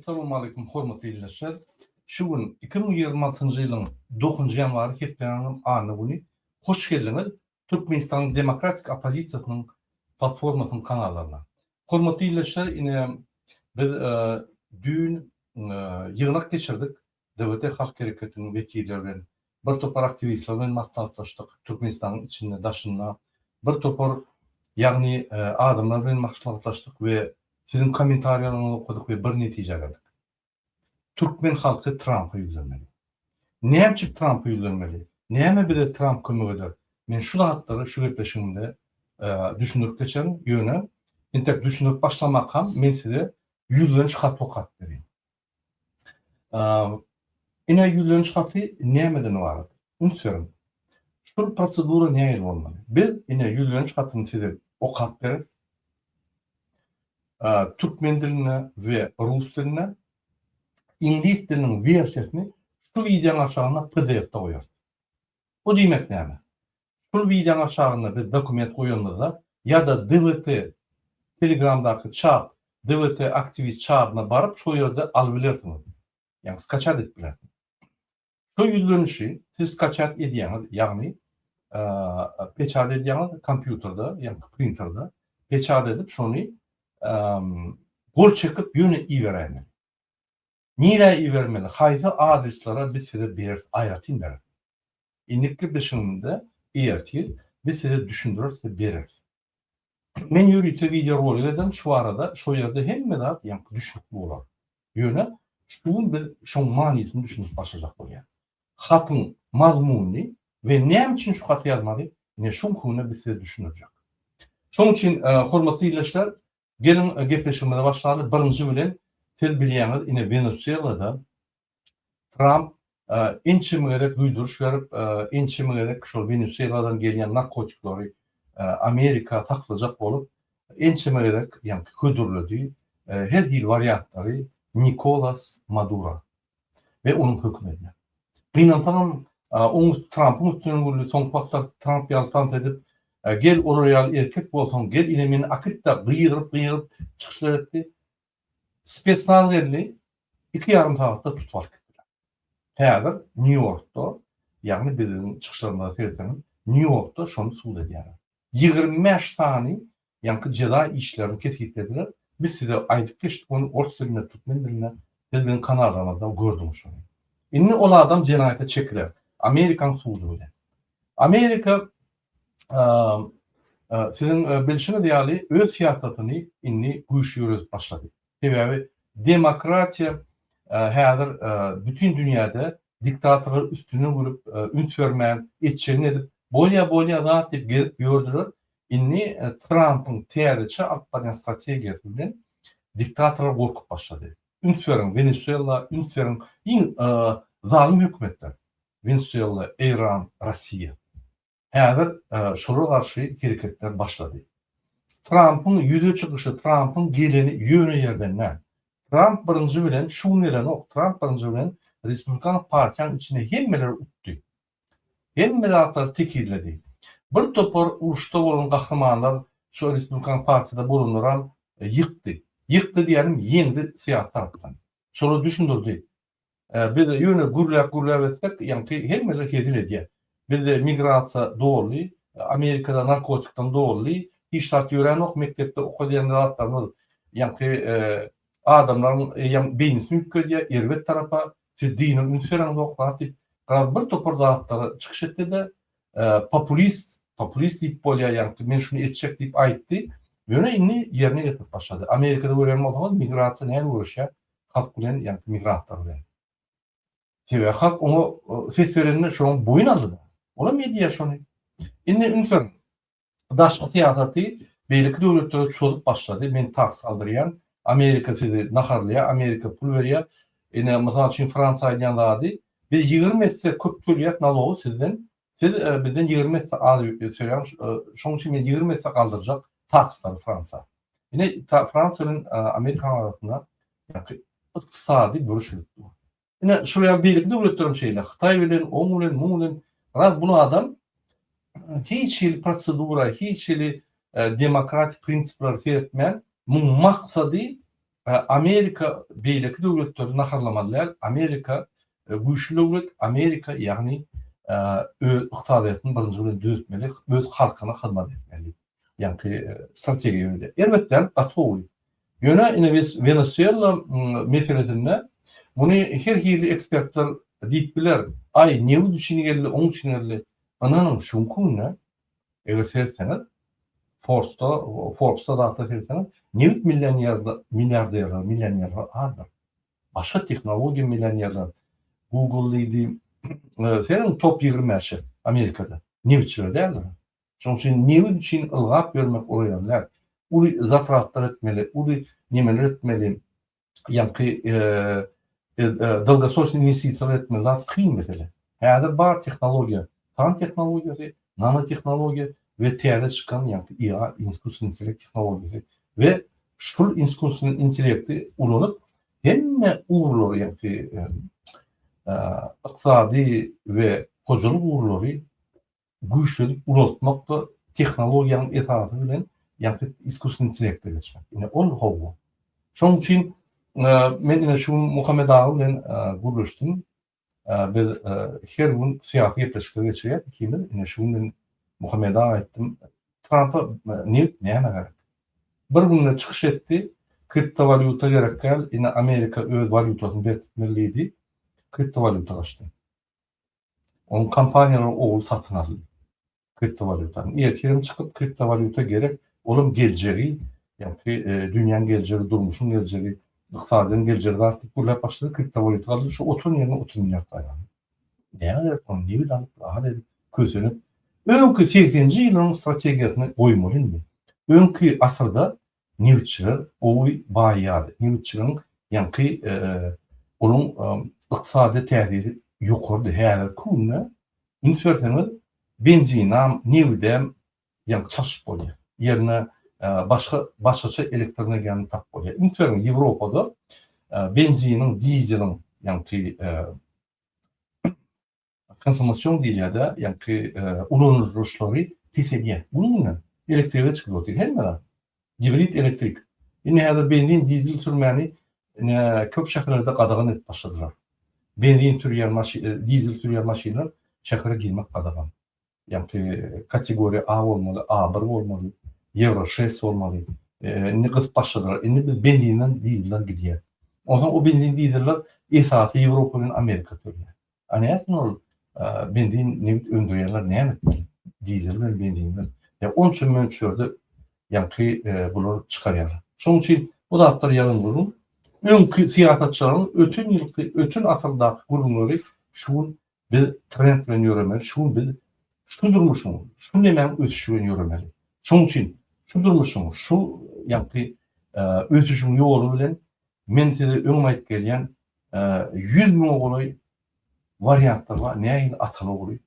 Essalawmaleýkum hormatly ildeşler. Şu gün 2026-njy ýylyň 9-njy ýanwary hepdäniň anna güni. Hoş geldiňiz Türkmenistanyň demokratik oppozisiýasynyň platformasynyň kanallaryna. Hormatly ildeşler, ine biz düýn ýygnak geçirdik DWT Halk Hereketiniň wekilleri bilen, bir topar aktiwistler bilen maslahatlaşdyk, Türkmenistanyň içinde, daşynda bir topar, ýagny adamlar bilen maslahatlaşdyk we siziň kommentariýalaryňyzy okadyk we bir netijä geldik. Türkmen halky Trampa ýüzlenmeli. Näme üçin Trampa ýüzlenmeli? Näme bize Tramp kömek eder? Men şu zatlary şu gepleşigimde düşündirip geçerin, ýöne entek düşündirip başlamakam men size ýüzleniş haty okap bereýin. Ine ýüzleniş haty nämeden ybarat? Üns beriň. Şul prosedura nähili bolmaly? Biz ine ýüzleniş hatyny size okap bereris. Türkmen dilinde we rus dilinde. Iňlis diliniň wersiýasyny şu wideonyň aşagynda PDF-de goýarys. Bu diýmek näme? Şul wideonyň aşagynda biz dokument goýanymyzda ýa-da DWT Telegramdaky çat DWT aktiwist çadyna baryp şo ýerde alybilersiňiz. Ýagny skaçat edip bilersiňiz. Şo ýüzlenişi siz skaçat edýäňiz, ýagny peçat edýäňiz kompýuterde, ýagny printerde peçat edip şony gol çekip ýöne iberäýmeli. Nirä ibermeli, haýsy adreslere biz size bereris, aýratyn bereris. Indiki gepleşigimizde ertir biz size düşündireris we bereris. Men ýörite wideorolik ederin şu barada, şo ýerde hemme zat ýaňky düşnükli bolar. Ýöne şu gün biz şoň manysyny düşündirip başlajak bolýas. Hatyň mazmunyny we näme üçin şu haty ýazmaly, ine şoň günde biz size düşündirjek. Şoň üçin hormatly ildeşler, Geliň gepleşigimize başlaly. Birinji bilen siz bilýäňiz ine Wenesuelada Tramp ençeme gezek duýduryş berip, ençeme gezek şol Wenesueladan gelýän narkotiklary Amerika saklajak bolup ençeme gezek ýaňky hödürledi her hili wariantlary Nikolas Madura. we onuň hökümetine. Gynansagam, oň Trampyň üstünden güldi, soňky wagtlar Tramp ýaly tans edip, gel olar ýaly erkek bolsaň, gel ine meni akyt-da gygyryp-gygyryp çykyşlar etdi. Spesnaz geldi, iki ýarym sagatda tutup alyp gitdiler. Häzir Nýu-Ýorkda, ýagny biziň çykyşlarymyza seretseňiz, Nýu-Ýorkda şony sud edýärler. 25 sany ýaňky jeza işlerini kesgitlediler. Biz size aýdyp geçdik ony ors dilinde, türkmen dilinde. Siz biziň kanallarymyzda gördüňiz şony. Indi ol adam jenaýata çekiler. Amerikaň sudy bilen. Amerika siziň bilşiňiz ýaly öz syýasatyny indi güýçli ýöredip başlady. Sebäbi demokratiýa häzir bütin dünýäde diktatorlar üstünden gülüp, üns bermän, etjegini edip, bolýa bolýa zat diýip gezip ýördüler. Indi Trampyň täzeçe alyp barýan strategiýasy bilen diktatorlar gorkup başlady. Üns beriň, Wenesuela, üns beriň, iň zalym hökümetler, Wenesuela, Eýran, Rossiýa. Häzir şolara garşy hereketler başlady. Trampyň ýüze çykyşy, Trampyň geleni ýöne ýerden däl. Tramp birinji bilen şu gün gelenok, Tramp birinji bilen Respublikan partiýanyň içinde hemmeleri utdy. Hemme zatlary tekizledi. Bir topar uruşda bolan gahrymanlar şu Respublikan partiýada bolanlaram ýykdy. Ýykdy diýýänim ýeňdi syýasy tarapdan. Şolara düşündirdi. Biz ýöne gürläp-gürläp etsek, ýaňky hemmeler hezil edýär. Bizde migrasiýa doly, Amerikada narkotikden doly, hiç zat ýöränok, mekdepde okadýan zatlarymyz ýaňky adamlaryň eýýäm beýnisini üýtgedýär, erbet tarapa, siz dine üns bereňzok zat diýip, garaz bir topar zatlara çykyş etdi-de, populist, populist diýip bolýar ýaňky men şuny etjek diýip aýtdy, ýöne indi ýerine ýetirip başlady. Amerikada görýän bolsaňyz migrasiýa nähili göreşýär halk bilen ýaňky migrantlar bilen. Sebäbi halk oňa ses berende şoň boýun aldy-da. Olam edýär şony. Indi üns beriň. Daşky syýasaty beýleki döwletlere çozup başlady. Men taks aldyrýan. Amerika sizi naharlaýar, Amerika pul berýär. Ine, mysal üçin, Fransiýa aýdýan zady, biz 20 esse köp töleýäs nalogy sizden, siz bizden 20 esse az töleýäňiz, şonuň üçin men 20 esse galdyrjak takslary Fransiýa. Ine, Fransiýa bilen Amerikanyň arasynda ykdysady göreş gidip dur. Ine, şul ýaly beýleki döwletler hem şeýle. Hytaý bilen, oň bilen, muň bilen. Raz bul adam hiç hili prosedura, hiç hili demokratik prinsiplere seretmän, muň maksady. Amerika beýleki döwletleri naharlamaly däl. Amerika güýçli döwlet, Amerika ýagny öz ykdysadyýetini birinji bilen düzetmeli, öz halkyna hyzmat etmeli. Ýaňky strategiýa öýle. Erbet däl, gaty gowy. Ýöne ine Wenesuela meselesinde muny her hili ekspertler diýip biler. Aý, nebit üçin geldi, oň üçin geldi. Ynanyň, şu günki günde eger seretseňiz, Forbesda, Forbesda zatda seretseňiz, nebit milliarderler, millionerler azdyr. Başga tehnologiýa millionerler, Google diýdi, seniň top 25-i Amerikada nebitçiler däldir. Şonuň üçin nebit üçin ylgap ýörmek ol ýaly däl. Uly zatratlar etmeli, uly nemeler etmeli, ýaňky dolgosroçnyý inwestisiýalar etmeli zat kyn mesele. Häzir bar tehnologiýa, san tehnologiýasy, nanotehnologiýa we täze çykan ýaňky IA, iskusstvennyý intellekt tehnologiýasy we şul iskusstvennyý intellekti ulanyp hemme ugurlary ýaňky ykdysady we hojalyk ugurlary güýçlenip ulaltmak-da tehnologiýanyň esasy bilen ýaňky iskusstwennyý intellekte geçmek. Ine ol hawa. Şonuň üçin men ine şu gün Muhammet aga bilen gürleşdim. Biz her gün syýasy gepleşikler geçirýäs ikimiz. Ine şu gün men Muhammet aga aýtdym. Trampa nebit nämä gerek? Bir günde çykyş etdi. Kriptowalýuta gerek däl. Ine Amerika öz walýutasyny berkitmeli diýdi. Kriptowalýuta gaçdy. Onuň kompaniýalary ogly satyn aldy. Kriptowalýutany. Ertirem çykyp kriptowalýuta gerek, olam geljegi, ýagny dünýäň geljegi, durmuşyň geljegi, ykdysadyýetiň geljegi zat diýip gürläp başlady, kriptowalýuta galdy, şu oturan ýerinde 30 milliard gaýrady. Näme gerek onuň nebit alyp, rahat edip, kösenip. Öňki segseninji ýyllaryň strategiýasyny goýmaly indi. Öňki asyrda Nebitçiler gowy baýýardy. Nebitçileriň ýaňky onuň ykdysady täsiri ýokarydy. Häzirki günde üns berseňiz benzinam, nebidem ýaňky çalşyp bolýar. Ýerine başga başgaça elektroenergiýany tapyp bolýar. Üns beriň Ýewropada benziniň, dizeliň ýaňky Konsomasion diýilýär-de, ýaňky ulanylyşlary peselýär. Gün-günden elektrige çykyp otyr hemme zat. Gibrid elektrik. Indi häzir benzin, dizel sürmäni ine köp şäherlerde gadagan edip başladylar. Benzin sürýän maşyn, dizel sürýän maşynlar şähere girmek gadagan. Ýaňky kategoriýa A bolmaly, A bir bolmaly, Ýewro şes bolmaly. Indi gysyp başladylar. Indi biz benzinden, dizelden gidýäs. Onsoň o benzin, dizeller esasy Ýewropa bilen Amerika sürýär. A nätsin ol benzin, nebit öndürýänler näme etmeli? Dizel bilen benzin bilen. Ýa onça möçberde ýaňky bular çykarýarlar. Şonuň üçin bu zatlar ýalan gürrüň. Öňki syýasatçylaryň öten ýylky, öten asyrdaky gürrüňleri şu gün Biz trend bilen ýöremeli, şu gün biz şu durmuşyň, şu nemäň ösüşi bilen ýöremeli. Şonuň üçin şu durmuşyň, şu ýaňky ösüşiň ýoly bilen men size öňem aýdyp gelýän 100 müňe golaý wariantlar bar, nähili ataly-ogly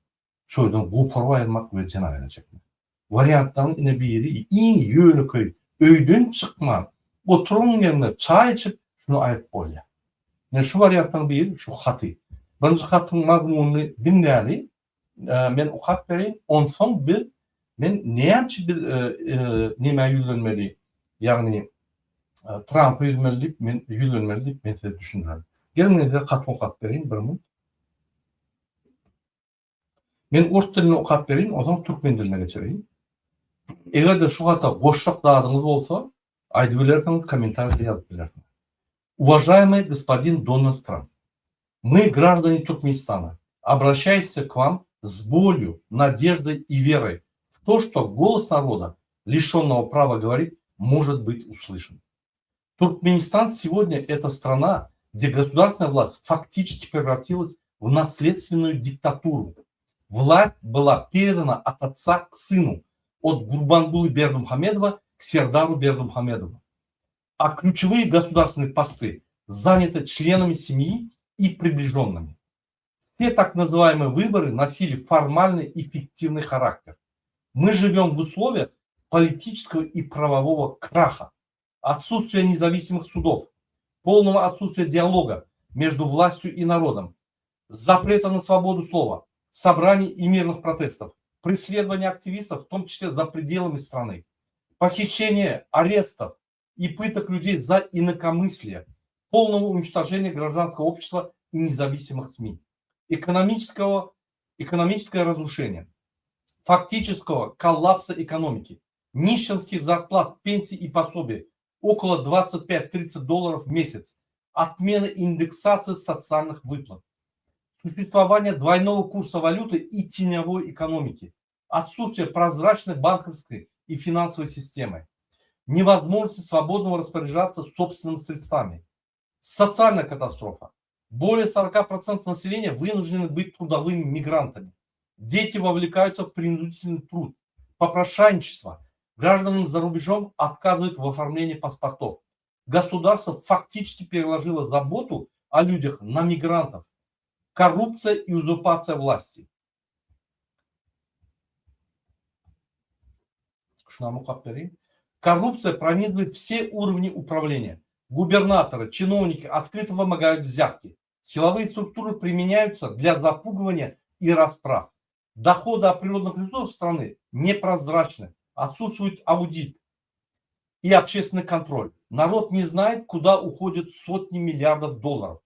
şu ýerden goparyp aýyrmak we jenaýata çekmek. Wariantlaryň ine biri iň ýönekeý öýden çykman oturan ýeriňde çaý içip şuny aýryp bolýar. Ine şu wariantlaryň biri şu haty. Birinji hatyň mazmunyny diňläli men okap bereýin onsoň biz men näme üçin biz nämä ýüzlenmeli ýagny Trampa ýüzmeli diýip men ýüzlenmeli diýip men size düşündirerin. Geliň men size haty okap bereýin bir minut. Men ors dilinde okap bereýin, onsoň türkmen diline geçireýin. Eger-de şu hata goşjak zadyňyz bolsa, aýdyp bilersiňiz, kommentariýada ýazyp bilersiňiz. Uwažaýmyý gospodin Donald Tramp! Мы, граждане Туркменистана, обращаемся к вам с болью, надеждой и верой в то, что голос народа, лишенного права говорить, может быть услышан. Туркменистан сегодня это страна, где государственная власть фактически превратилась в наследственную диктатуру. Власть была передана от отца к сыну, от Гурбангулы Бердымухамедова к Сердару Бердымухамедову. А ключевые государственные посты заняты членами семьи и приближенными. Все так называемые выборы носили формальный и фиктивный характер. Мы живем в условиях политического и правового краха, отсутствия независимых судов, полного отсутствия диалога между властью и народом, запрета на свободу слова, собраний и мирных протестов, преследования активистов, в том числе за пределами страны, похищение, арестов. и пыток людей за инакомыслие, полного уничтожения гражданского общества и независимых СМИ, экономического, экономическое разрушение, фактического коллапса экономики, нищенских зарплат, пенсий и пособий около 25-30 долларов в месяц, отмена индексации социальных выплат, существование двойного курса валюты и теневой экономики, отсутствие прозрачной банковской и финансовой системы, невозможность свободного распоряжаться собственными средствами, социальная катастрофа. Более 40% населения вынуждены быть трудовыми мигрантами. Дети вовлекаются в принудительный труд, попрошайничество. Гражданам за рубежом отказывают в оформлении паспортов. Государство фактически переложило заботу о людях на мигрантов. Коррупция и узурпация власти. Коррупция пронизывает все уровни управления. Губернаторы, чиновники открыто вымогают взятки. Силовые структуры применяются для запугивания и расправ. Доходы от природных ресурсов страны непрозрачны, отсутствует аудит и общественный контроль. Народ не знает, куда уходят сотни миллиардов долларов.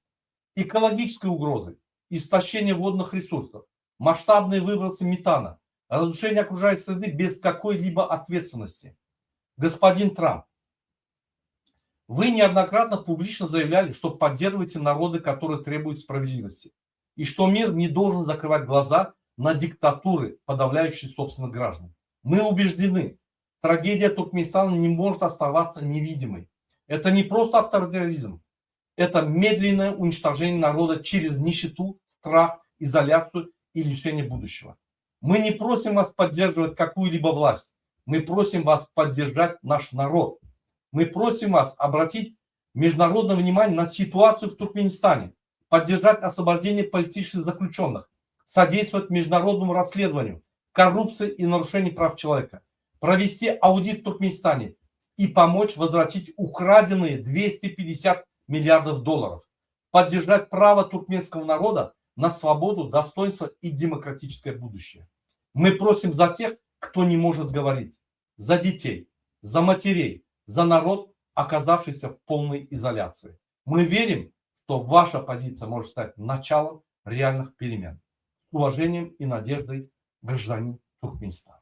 Экологические угрозы, истощение водных ресурсов, масштабные выбросы метана, разрушение окружающей среды без какой-либо ответственности. Господин Трамп, вы неоднократно публично заявляли, что поддерживаете народы, которые требуют справедливости, и что мир не должен закрывать глаза на диктатуры, подавляющие собственных граждан. Мы убеждены, трагедия Туркменистана не может оставаться невидимой. Это не просто авторитаризм, это медленное уничтожение народа через нищету, страх, изоляцию и лишение будущего. Мы не просим вас поддерживать какую-либо власть. Мы просим вас поддержать наш народ. Мы просим вас обратить международное внимание на ситуацию в Туркменистане, поддержать освобождение политических заключенных, содействовать международному расследованию коррупции и нарушений прав человека, провести аудит в Туркменистане и помочь возвратить украденные 250 миллиардов долларов, поддержать право туркменского народа на свободу, достоинство и демократическое будущее. Мы просим за тех, кто не может говорить, за детей, за матерей, за народ, оказавшийся в полной изоляции. Мы верим, что ваша позиция может стать началом реальных перемен. С уважением и надеждой, гражданин Туркменистана.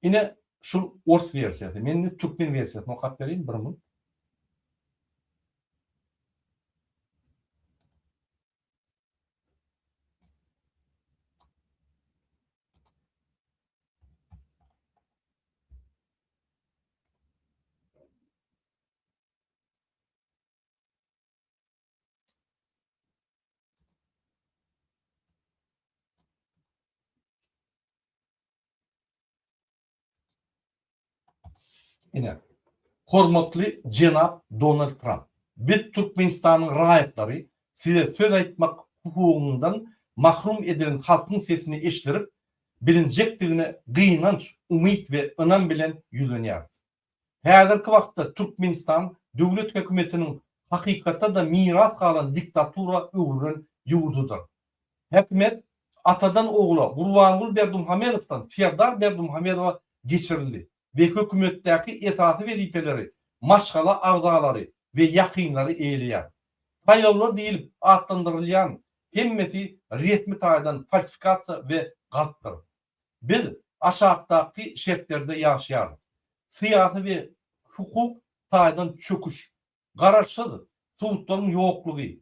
Ine şul ors wersiýasy. Men indi türkmen wersiýasyny okap bereýin bir minut. Ine, hormatly jenap Donald Tramp, biz Türkmenistanyň raýatlary size söz aýtmak hukugyndan mahrum edilen halkyň sesini eşdirip bilinjekdigine gynanç, umyt we ynam bilen ýüzlenýäris. Häzirki wagtda Türkmenistan döwlet hökümetiniň hakykatda-da miras galan diktatura öwrülen ýurdudyr. Hökümet atadan ogla Gurbanguly Berdimuhamedowdan Serdar Berdimuhamedowa geçirildi we hökümetdäki esasy wezipeleri maşgala agzalary we ýakynlary eýeleýär. Saýlawlar diýlip atlandyrylýan hemmesi resmi taýdan falsifikasiýa we galpdyr. Biz aşakdaky şertlerde ýaşaýarys, syýasy we hukuk taýdan çöküş, garaşsyz sudlaryň ýoklugy,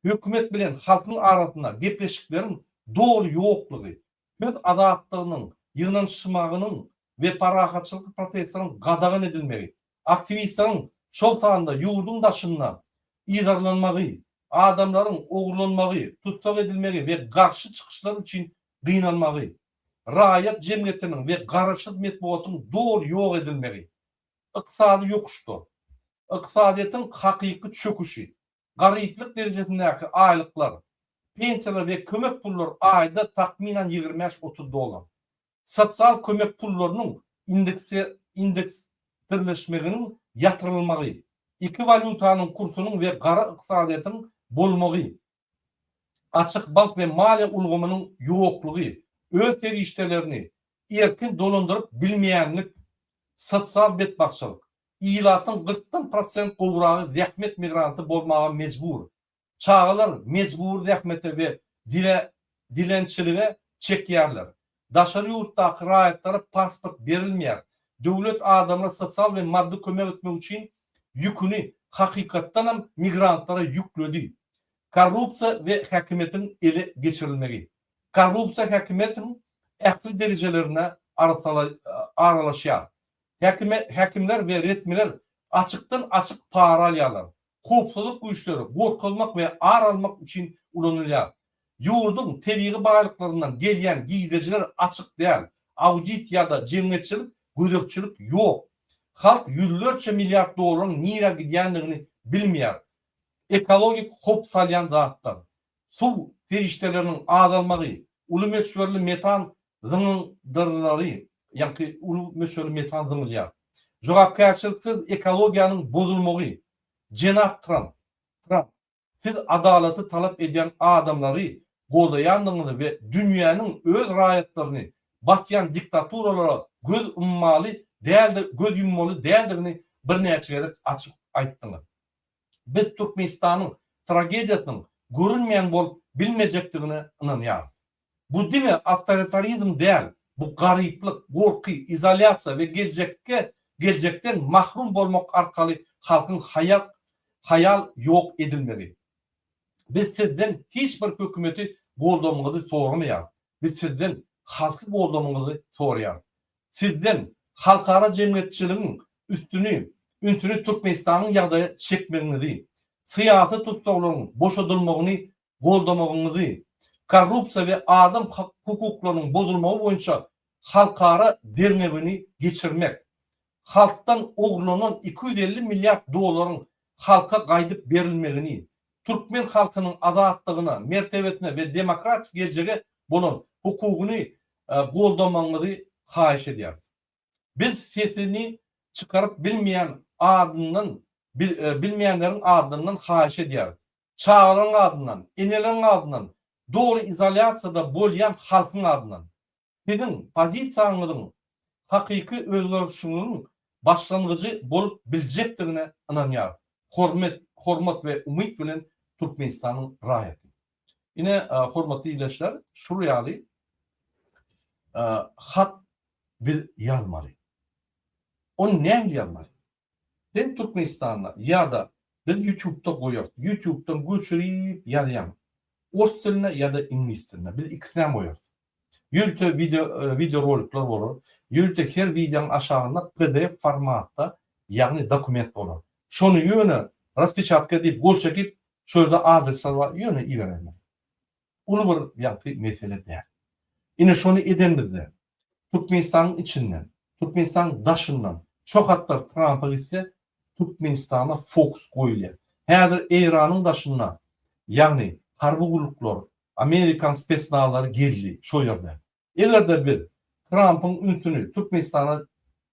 hökümet bilen halkyň arasynda gepleşikleriň doly ýoklugy, söz azatlygynyň, ýygnanyşmagynyň we parahatçylykly protestleriň gadagan edilmegi, aktiwistleriň, şol sanda ýurduň daşynda yzarlanmagy, adamlaryň ogurlanmagy, tussag edilmegi we garşy çykyşlar üçin gynalmagy, raýat jemgyýetiniň we garaşsyz metbugatyň doly ýok edilmegi, ykdysady ýokuşda, ykdysadyýetiň hakyky çöküşi, garyplyk derejesindäki aýlyklar, pensiýalar we kömek pullar aýda takmynan 25-30 dollar, sosial kömek pullarynyň indeksirleşmeginiň ýatyrylmagy, iki walýutanyň kursunyň we gara ykdysadyýetiň bolmagy, açyk bank we maliýe ulgamynyň ýoklugy, öz serişdelerini erkin dolandyryp bilmeýänlik, sosial betbagtçylyk. Ilatyň kyrkdan prosent gowragy zähmet migranty bolmaga mejbur. Çagalar mejbury zähmete we dile dilençilige çekýärler. Daşary ýurtdaky raýatlara pasport berilmeýär. Döwlet adamlara sosial we maddy kömek etmek üçin ýüküni hakykatdanam migrantlara ýükledi. Korrupsiýa we häkimiýetiň ele geçirilmegi. Korrupsiýa häkimiýetiň ähli derejelerine aralaşýar. Häkimler we resmiler açykdan-açyk para alýarlar. Howpsuzlyk güýçleri gorkuzmak we ar almak üçin ulanylýar. Ýurduň tebigy baýlyklaryndan gelýän girdejiler açyk däl, audit ýa-da jemgyýetçilik gözegçilik ýok. Halk ýüzlerçe milliard dollaryň nirä gidýändigini bilmeýär. Ekologik howp salýan zatlar. Suw serişdeleriniň azalmagy, uly möçberli metan zyňyndyrlary, ýaňky uly möçberli metan zyňylýar. Jogapkärçiliksiz ekologiýanyň bozulmagy. Jenap Tramp, Tramp, siz adalaty talap edýän adamlary goldaýandygyňyzy we dünýäniň öz raýatlaryny basýan diktaturalara göz ymmaly däldi göz ýummaly däldigini birnäçe gezek açyk aýtdyňyz. Biz Türkmenistanyň tragediýasynyň görünmeýän bolup bilmejekdigine ynanýarys. Bu diňe awtoritarizm däl, bu garyplyk, gorky, izolýasiýa we geljekge geljekden mahrum bolmak arkaly halkyň haýal haýal ýok edilmegi. Biz sizden hiç bir hökümeti goldamagyňyzy soramaýarys. Biz sizden halky goldamagyňyzy soraýarys. Sizden halkara jemgyýetçiligiň üstüni ünsüni Türkmenistanyň ýagdaýa çekmegiňizi, syýasy tussaglaryň boşadylmagyny goldamagyňyzy, korrupsiýa we adam hukuklarynyň bozulmagy boýunça halkara derňewini geçirmek, halkdan ogurlanan 250 milliard dollaryň halka gaýdyp berilmegini, türkmen halkynyň azatlygyna, mertebesine we demokratik geljege bolan hukugyny goldamagyňyzy haýyş edýäris. Biz sesini çykaryp bilmeýän adyndan bilmeýänleriň adyndan haýyş edýäris. Çagalaryň adyndan, eneleriň adyndan, doly izolýasiýada bolýan halkyň adyndan. Siziň pozisiýaňyzyň hakyky özgerişligiň başlangyjy bolup biljekdigine ynanýarys. Hormet, hormat we umyt bilen Türkmenistanyň raýaty. Ine, hormatly ildeşler, şul ýaly hat biz ýazmaly. Ony nähili ýazmaly? Sen Türkmenistanda ýa-da biz ýutubda goýarys. Ýutubdan göçürip ýazýaň. Ors dilinde ýa-da iňlis dilinde. Biz ikisinem goýarys. Ýörite wideo wideorolikler bolar. Ýörite her wideoň aşagynda pdf formatda, ýagny dokument bolar. Şony ýöne raspeçatka diýip gol çekip, şo ýerde adresler bar, ýöne iberäýmeli. Uly bir ýagty mesele däl. Ine şony edenimizde Türkmenistanyň içinden, Türkmenistanyň daşyndan şo hatlar Trampa gitse Türkmenistana fokus goýulýar. Häzir Eýranyň daşynda ýagny harby gulluklar, Amerikan spesnazlary geldi şo ýerde. Eger-de biz Trampyň ünsüni Türkmenistana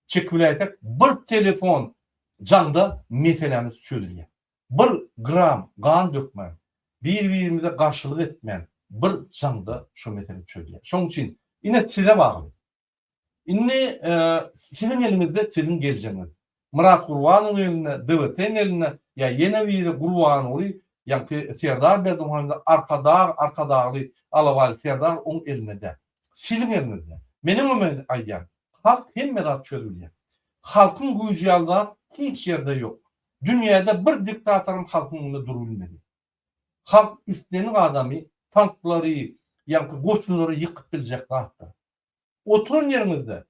çekip biläýsek bir telefon jaňda meselämiz çözülýär. Bir gram gan dökmän, bir-birimize garşylyk etmän bir jaňda şu mesele çözülýär. Şonuň üçin ine size bagly. Indi siziň eliňizde siziň geljegiňiz. Myrat Gurbanowyň elinde, DWT-niň elinde ýa ýene biri Gurbanguly ýaňky Serdar Berdimuhamedow Arkadag Arkadagly Alabaýly Serdar oň elinde däl. Siziň eliňizde. Meniň hem aýdýan, halk hemme zat çözüp bilýär. Halkyň güýji ýaly zat hiç ýerde ýok. Dünýäde bir diktatoram halkyň öňünde durup bilmedi. Halk islendik adamy, tanklary, ýaňky goşunlary ýykyp biljek zatdyr. Oturan ýeriňizde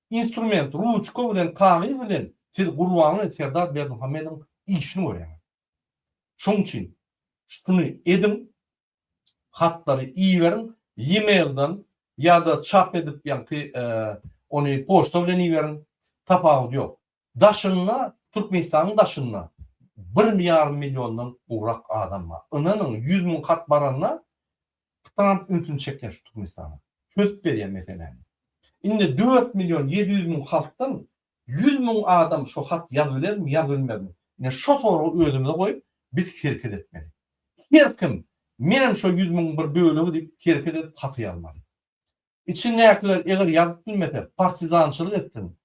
instrument, ruçka bilen, kagyz bilen siz Gurbanguly Serdar Berdimuhamedowyň işini görýäňiz. Şonuň üçin şuny ediň, hatlary iberiň, e-mailden ýa-da çap edip ýaňky ony poçta bilen iberiň, tapawudy ýok. Daşynda, Türkmenistanyň daşynda bir ýarym milliondan gowrak adam bar. Ynanyň, 100 müň hat baranda Tramp ünsüni çekýär şu Türkmenistana. Çözüp berýär meseläni. Indi 4 million 700 müň halkdan 100 müň adam şo hat ýazyp bilermi, ýazyp bilmezmi? Ine şo soragy özümize goýup, biz hereket etmeli. Her kim, menem şo 100 müňüň bir bölegi diýip hereket edip haty ýazmaly. Içindäkiler eger ýazyp bilmese, partizançylyk etsin.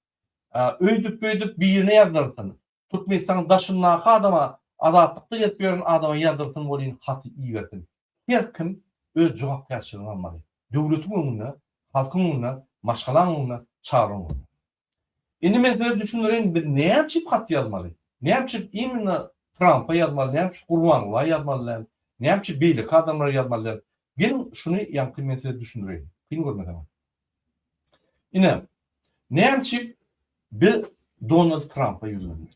Öýdüp-beýdip birine ýazdyrsyn. Türkmenistanyň daşyndaky adama, azatlykda gezip ýören adama ýazdyrsyn welin haty ibersin. Her kim öz jogapkärçiligini almaly. Döwletiň öňünde, halkyň öňünde, maşgalaň öňünde, çagaň öňünde. Indi men size düşündireýin biz näme üçin hat ýazmaly? Näme üçin imенно Trampa ýazmaly, näme üçin Gurbangula ýazmaly däl, näme üçin beýleki adamlara ýazmaly däl? Geliň şuny ýaňky men size düşündireýin. Kyn görmeseňiz. Ine, näme üçin biz Donald Trampa ýüzlenmeli?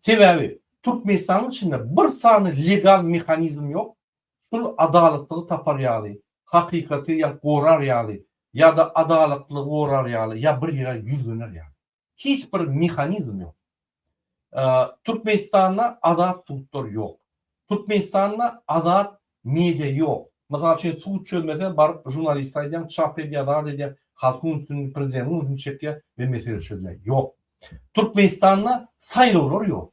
Sebäbi Türkmenistanyň içinde bir sany legal mehanizm ýok, şul adalatlygy tapar ýaly, hakykaty ýa gorar ýaly, ýa-da adalatlygy gorar ýaly, ýa bir ýere ýüzlener ýaly. Hiç bir mehanizm ýok. Türkmenistanda azat sudlar ýok. Türkmenistanda azat media ýok. Mysal üçin sud çözmese baryp žurnaliste aýdýaň, çap edýär, zat edýär, halkyň ünsüni, prezidentiň ünsüni çekýär we mesele çözülýär. Ýok. Türkmenistanda saýlawlar ýok.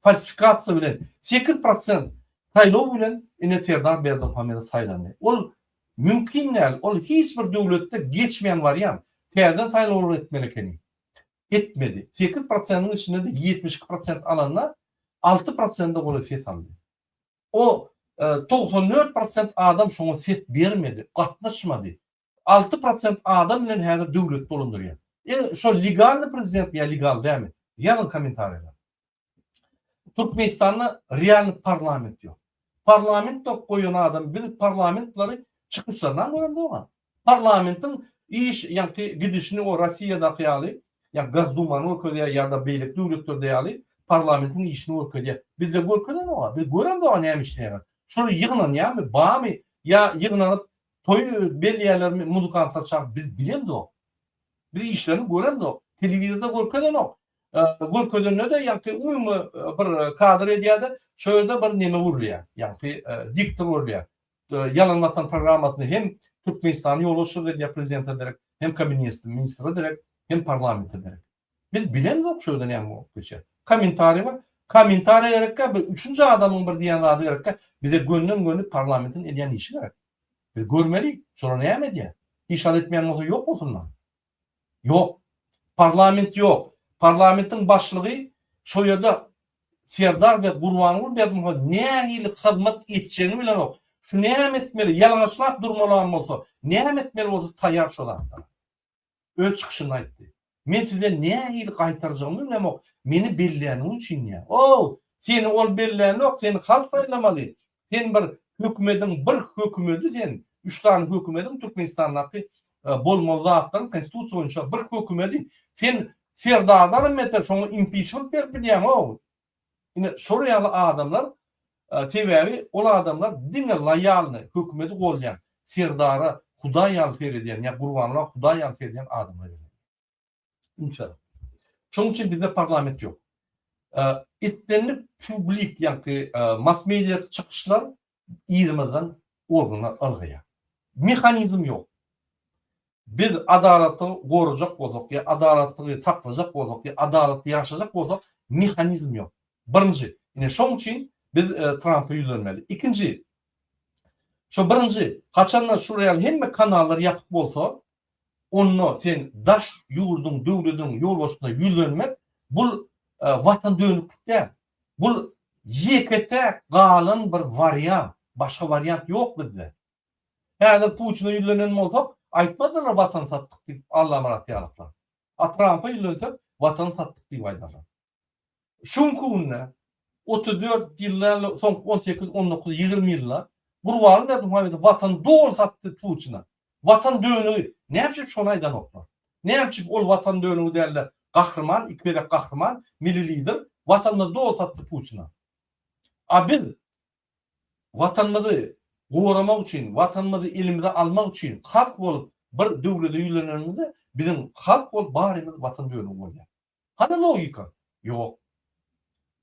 Falsifikasiýa bilen 8% saýlaw bilen ine Serdar Berdimuhamedow saýlandy. Ol mümkin däl, ol hiç bir döwletde geçmeýän wariant. Täzeden saýlawlar etmeli ekeni. Etmedi. 8 prosentiň içinde-de 72 prosent alanda 6 prosente golaý ses aldy. O 94 prosent adam şoňa ses bermedi, gatnaşmady. 6 prosent adam bilen häzir döwlet dolandyrýar. E, şo legalny prezidentmi ýa legal dälmi? Ýazyň kommentariýada. Türkmenistanda realny parlament ýok. Parlament dok goýan adam biz parlamentleri çykyşlaryndan göremzok. Parlamentiň iş ýaňky gidişini o Rossiýadaky ýaly, ýa Gosdumany görkezýär ýa-da beýleki döwletlerde ýaly parlamentiň işini görkezýär. Bizde görkezenok. Biz göremzok näme işleýärler. Şol ýygnanýarmy, barmy ýa ýygnanyp toý belleýärlermi, muzykantlar çagyryp biz bilemzok. Biz işlerini göremzok. Telewizorda görkezenok. Görkezende-de ýaňky umumy bir kadr edýär-de, şo ýerde bir neme görülýär. Ýaňky diktor görülýär. Ýalan watan programmasyny hem Türkmenistanyň ýolbaşçylyk edýär prezidente derek, hem kabinet ministre derek, hem parlamente derek. Biz bilemzok şu ýerde näme bolup geçýär. Kommentariý bar. Kommentariýa gerekkä bir üçünji adamyň bir diýen zady gerekkä bize gönden-göni parlamentiň edýän işi gerek. Biz görmeli, şolar näme edýär? Hiç zat etmeýän bolsa ýok bolsunlar. Ýok. Parlament ýok. Parlamentiň başlygy şo ýerde Serdar we Gurbanguly Berdimuhamedow nähili hyzmat etjegini bilenok. Şu näme etmeli, ýalaňaçlap durmalam bolsa, näme etmeli bolsa taýýar şo zatlara. Öz çykyşynda aýtdy. Men size nähili gaýtarjagymy bilemok, meni belläniň üçin diýýär. Ow, seni ol bellänok, seni halk saýlamaly. Sen bir hökümediň bir hökümedi sen, üç sany hökümediň Türkmenistandaky bolmaly zatlaryň konstitusiýa boýunça bir hökümedi. Sen Serdardanam beter şoňa impiçment berip bilýäň-ow. Ine şol ýaly adamlar sebäbi ol adamlar diňe loýalny hökümedi golýan Serdara hudaý ýaly seredýän ýa Gurbanguly hudaý ýaly seredýän adamlar gerek. Üns beriň. Şonuň üçin bizde parlament ýok. Islendik publik ýaňky mass media çykyşlar yzymyzdan organlar ylgaýar. Mehanizm ýok. Biz adalatlygy gorajak bolsak ýa adalatlygy saklajak bolsak ýa adalatly ýaşajak bolsak mehanizm ýok. Birinji, ine şoň üçin biz Trampa ýüzlenmeli. Ikinji, şo birinji, haçanda şular ýaly hemme kanallar ýapyk bolsa, onda sen daş ýurduň, döwlediň ýolbaşçysyna ýüzlenmek bul watan dönüklik däl. Bul ýeke-täk galan bir wariant, başga wariant ýok bizde. Häzir Putine ýüzlenen bolsak, aýtmazdylar watan satdyk diýip Allamyrat ýalyklar. A Trampa ýüzlensek, watan satdyk diýip aýdarlar. Şu günki günde 34 ýylda, soňky 18, 19, 20 ýylda Gurbanguly Berdimuhamedow watany doly satdy Putine. Watan dönügi. Näme üçin şony aýdanoklar? Näme üçin ol watan dönügi dälde gahryman, iki gezek gahryman, milli lider watanymyzy doly satdy Putine. A biz Watanymyzy goramak üçin, Watanymyzy elimize almak üçin halk bolup bir döwlede ýüzlenenimizde biziň halk bolup barymyz Watan dönügi bolýar. Hany logika? Ýok.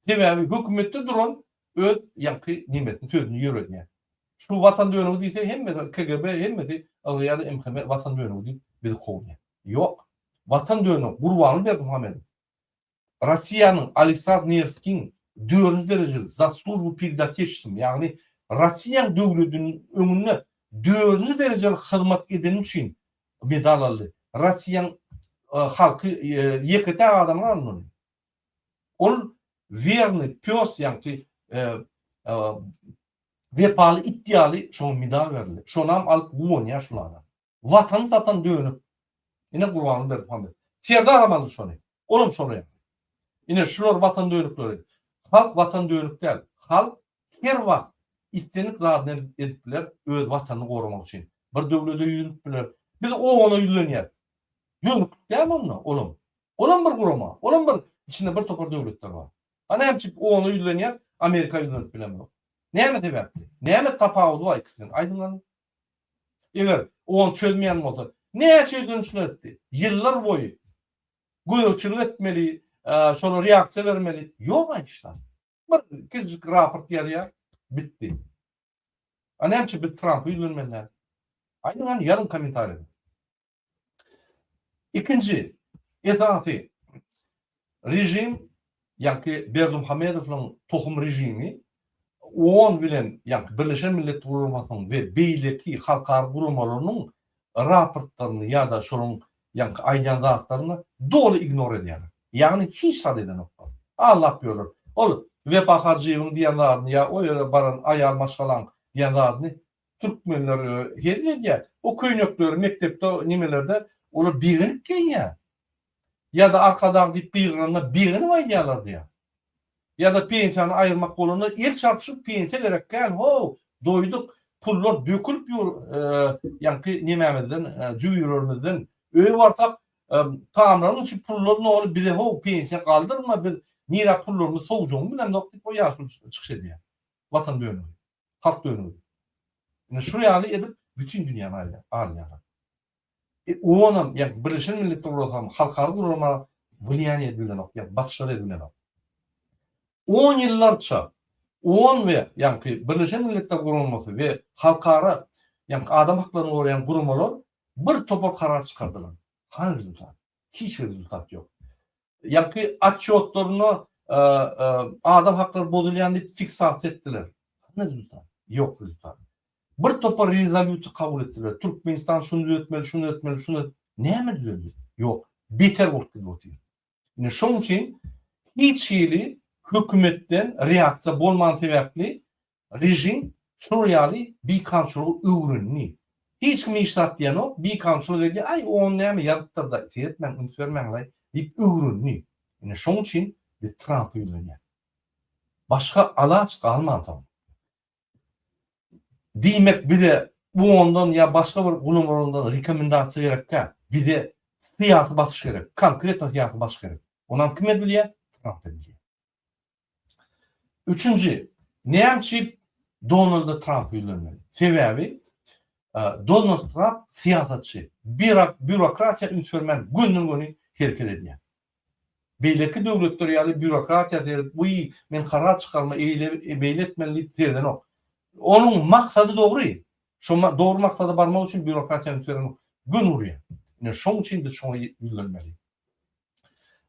Sebäbi hökümetde duran öz ýaňky nemesini sözüni ýöredýär. Şu Watan dönügi diýse hemmesi KGB hemmesi ylgaýar MHM Watan dönügi diýip bizi kowýar. Ýok. Watan dönügi Gurbanguly Berdimuhamedow. Russiýanyň Aleksandr Newskiň dördünji derejeli Za službu pered Otечеством, ýagny Russiýanyň döwlediniň öňünde dördünji derejeli hyzmat edeni üçin medal aldy. Russiýanyň halky ýeke-täk adamlar aldy ony. Ol wernyý pes ýaňky wepaly it ýaly şoňa medal berildi. Şonam alyp guwanýar şul adam. Watany satan dönük. Ine Gurbanguly Berdimuhamedow. Serdaram aldy şony. Olam şolar ýaly. Ine şular watan dönükleri. Halk watan dönük däl. Halk her wagt islendik zadyny edip biler öz watanyny goramak üçin. Bir döwlede ýüzünip biler. Biz OON-a ýüzlenýäs. Dönüklik dälmi onda olam? Olam bir gurama. Olam bir içinde bir topar döwletler bar. A näme üçin OON-a ýüzlenýäs, Amerika ýüzlenip bilemzok? Näme sebäpli? Näme tapawudy bar ikisiniň? Aýdyň hany. Eger OON çözmeýän bolsa, näçe ýüzlenişler etdi? Ýyllar boýy gözegçilik etmeli, şolara reaksiýa bermeli. Ýok aýdyşlar. Bir kiçijik raport ýazýar, bitdi. A näme üçin biz Trampa ýüzlenmeli däl? Aýdyň hany, ýazyň kommentariýada. Ikinji esasy režim, ýaňky Berdimuhamedowyň tohum režimi OON bilen ýaňky Birleşen Milletler Guramasynyň we beýleki halkara guramalarynyň raportlaryny ýa-da şolaryň ýaňky aýdýan zatlaryny doly ignor edýärler. Ýagny hiç zat edenoklar. Aldap ýörler. Ol Wepa Hajyýewiň diýen zadyny ýa o ýere baran aýal maşgalaň diýen zadyny türkmenler hezil edýär. O köýnekleri mekdepde nimelerde olar begenip geýýär. Ýa-da Arkadag diýip gygyranda begenip aýdýarlar diýýär. Ýa-da pensiýany aýyrmak bolanda el çarpyşyp pensiýa gerek däl how doýduk pullar dökülip ýur ýaňky nemämizden jübülerimizden öýe barsak tamlaryň içi pullar noly bize how pensiýa galdyrma biz nirä pullarymyzy sowjagyny bilemzok diýip o ýaşuly çykyş edýär. Watan dönügi. Halk dönügi. Ine şu ýaly edip bütin dünýäni alýarlar. E, OON-am, ýagny Birleşen Milletler Guramasam, halkara gurama wliýaniýe edibilenok, ýagny basyşlar edibilenok. On ýyllarça OON we ýagny Birleşen Milletler Guramasy we halkara ýagny adam haklaryny goraýan guramalar bir topar karar çykardylar. Hany rezultat? Hiç rezultat ýok. Ýagny otçýotlarynda adam haklary bozulýan diýip fiksasiýa etdiler. Hany rezultat? Ýok rezultat. Bir topar rezolýusiýa kabul etdiler. Türkmenistan şuny düzetmeli, şuny etmeli, şuny Näme düzeldi? Ýok. Beter bolup gidip otyr. Ine şoň üçin hiç hili hökümetden reaksiýa bolman sebäpli režim şular ýaly bikanunçylygy öwrendi. Hiç kim hiç zat diýenok, bikanunçylyk edýär, aý on näme ýazypdyr-da, seretmäň, üns bermäň-laý diýip öwrendi. Ine şoň üçin biz Trampa ýüzlenýäs. Başga alaç galmansoň. Diýmek bize ondan ýa başga bir gulamalardan rekomendasiýa gerek däl. Bize syýasy basyş gerek. Konkretno syýasy basyş gerek. Onam kim edip bilýär? Tramp edip bilýär. Üçünji, näme üçin Donald Trampa ýüzlenmeli? Sebäbi Donald Tramp syýasatçy. Býurokratiýa üns bermän gönden-göni hereket edýär. Beýleki döwletler ýaly býurokratiýa seredip, wiý, men karar çykarma, eýle, beýle etmeli diýip seredenok. Onuň maksady dogry. Şo dogry maksada barmak üçin býurokratiýa üns berenok. Göni urýar. Ine, şoň üçin biz şoňa ýüzlenmeli.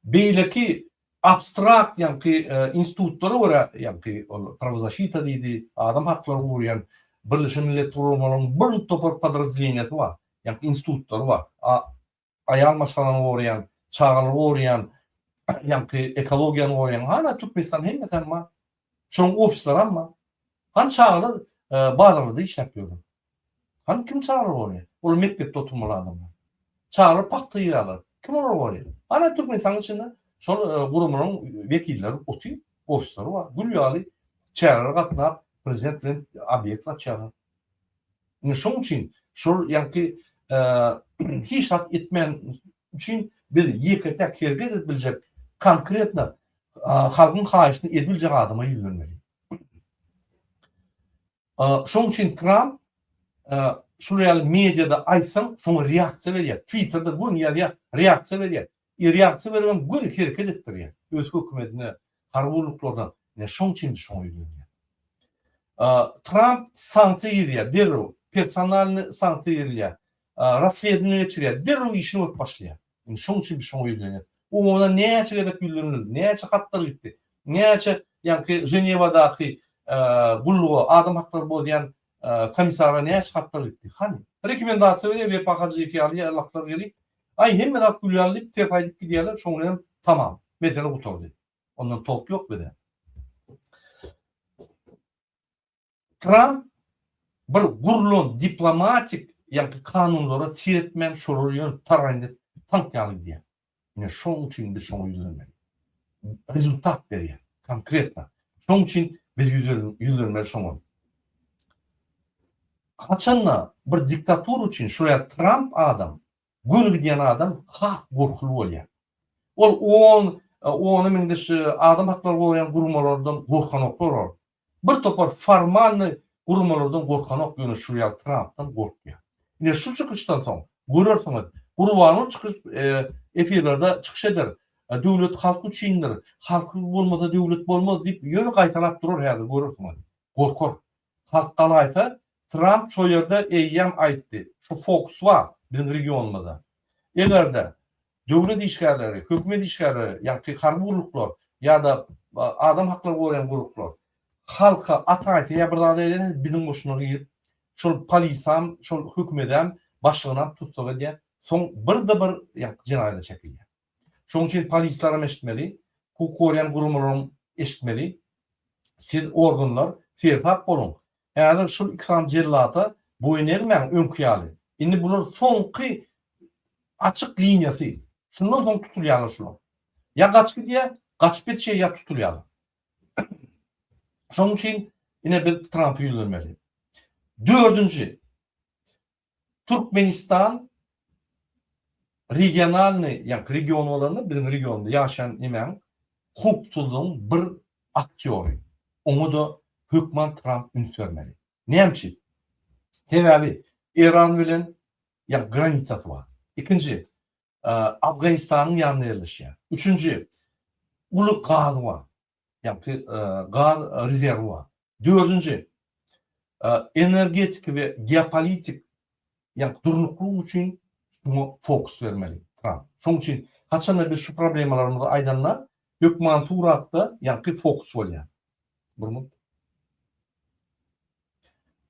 Beýleki abstrakt ýaňky institutlara görä, ýaňky ol prawozasita diýdi, adam haklary goraýan Birleşen Milletler Guramalarynyň bir topar podrazdeleniýasy bar, ýaňky institutlary bar. Aýal maşgalany goraýan, çagalary goraýan, ýaňky ekologiýany goraýan. Hana Türkmenistan hemmesi bar. Şonuň ofisleri hem bar. Hany çagalar bazarlarda işläp ýörler. Hany kim çagalary goraýar? Olar mekdepde oturmaly adamlar. Çagalar pagta ýygýarlar. Kim olary goraýar? Hana Türkmenistanyň içinde şol guramalaryň wekilleri otyr, ofisleri bar. Gül ýaly çärelere gatnap, prezident bilen obýekt açýarlar. Indi şoň üçin şol ýaňky hiç zat etmän üçin biz ýeke-täk hereket edip biljek konkretno halkyň haýyşyny edip biljek adama ýüzlenmeli. Şoň üçin Tramp şul ýaly mediada aýtsaň şoňa reaksiýa berýär. Twitterde göni ýazýar, reaksiýa berýär. I reaksiýa beribem göni hereket etdirýär. Öz hökümetine, harby gulluklaryna. Ine şoň üçin biz şoňa ýüzlenýäris. Tramp sanksiýa girizýär derrew. Personalnyý sanksiýa girilýär. Rasledowaniýe geçirýär. Derrew işini görüp başlaýar. Indi şoň üçin biz şoňa ýüzlenýäris. Oňa näçe gezek ýüzlenildi, näçe hatlar gitdi, näçe ýaňky Ženewadaky gulluga, adam haklary bozýan komissara näçe hatlar gitdi. Hany? Rekomendasiýa berýär Wepa Hajyýew ýaly ýalaklar gelip, aý hemme zat gül ýaly diýip ters aýdyp gidýärler, şoň bilenem tamam, mesele gutardy. Ondan tolk ýok bize. Tramp bir gurlan diplomatik ýaňky kanunlara seretmän şolary ýöne taraýyn edip tank ýaly gidýär. Ine şoň üçin biz şoňa ýüzlenmeli. Rezultat berýär. Konkretno. Şoň üçin biz ýüzlenmeli şoňa. Haçanda bir diktatura üçin şol ýaly Tramp adam Göni gidýän adam has gorkuly bolýar. Ol on, ona meňzeş adam haklary goraýan guramalardan gorkanoklar olar. Bir topar formalnyý guramalardan gorkanok, ýöne şu ýaly Trampdan gorkýar. Ine şu çykyşdan soň görersiňiz, Gurbanguly çykyş efirlerde çykyş eder. Döwlet halk üçindir, halk bolmasa döwlet bolmaz diýip ýöne gaýtalap durar häzir görersiňiz. Gorkar. Halk galaýsa, Tramp şo ýerde eýýäm aýtdy, şu fokus bar biziň regionymyzda. Eger-de döwlet işgärleri, hökümet işgärleri, ýagny harby gulluklar ýa-da adam haklary goraýan gulluklar halka ataýsa ýa bir zat edese biziň goşuna girip, şol polisam, şol hökümedem, başlygynam tussag edýär, soň birde-bir ýagny jenaýata çekilýär. Şonuň üçin polislaram eşitmeli, hukuk goraýan guramalaram eşitmeli. Siz organlar seresap boluň. Häzir şul iki sany jellata boýun egmäň öňki ýaly. Indi bular soňky açyk liniýasy. Şundan soň tutulýarlar şular. Ýa gaçyp gidýär, gaçyp ýetişýär ýa tutulýarlar. Şonuň üçin ine biz Trampa ýüzlenmeli. Dördünji Türkmenistan regionalnyý, ýagny region bolanda biziň regionda ýaşaýan nemäň howpsuzlygyň bir aktýory. Oňa-da hökman Tramp üns bermeli. Näme üçin? Sebäbi Eran bilen ýagny granisasy bar. Ikinji, Afganistanyň ýanynda ýerleşýär. Üçünji, uly gazy bar. Ýagny gaz rezerwi bar. Dördünji, energetika we geopolitik ýagny durnuklylyk üçin şuňa fokus bermeli Tramp. Şonuň üçin haçanda biz şu problemalarymyzy aýdanda hökman suratda ýagny fokus bolýar. Bir minut.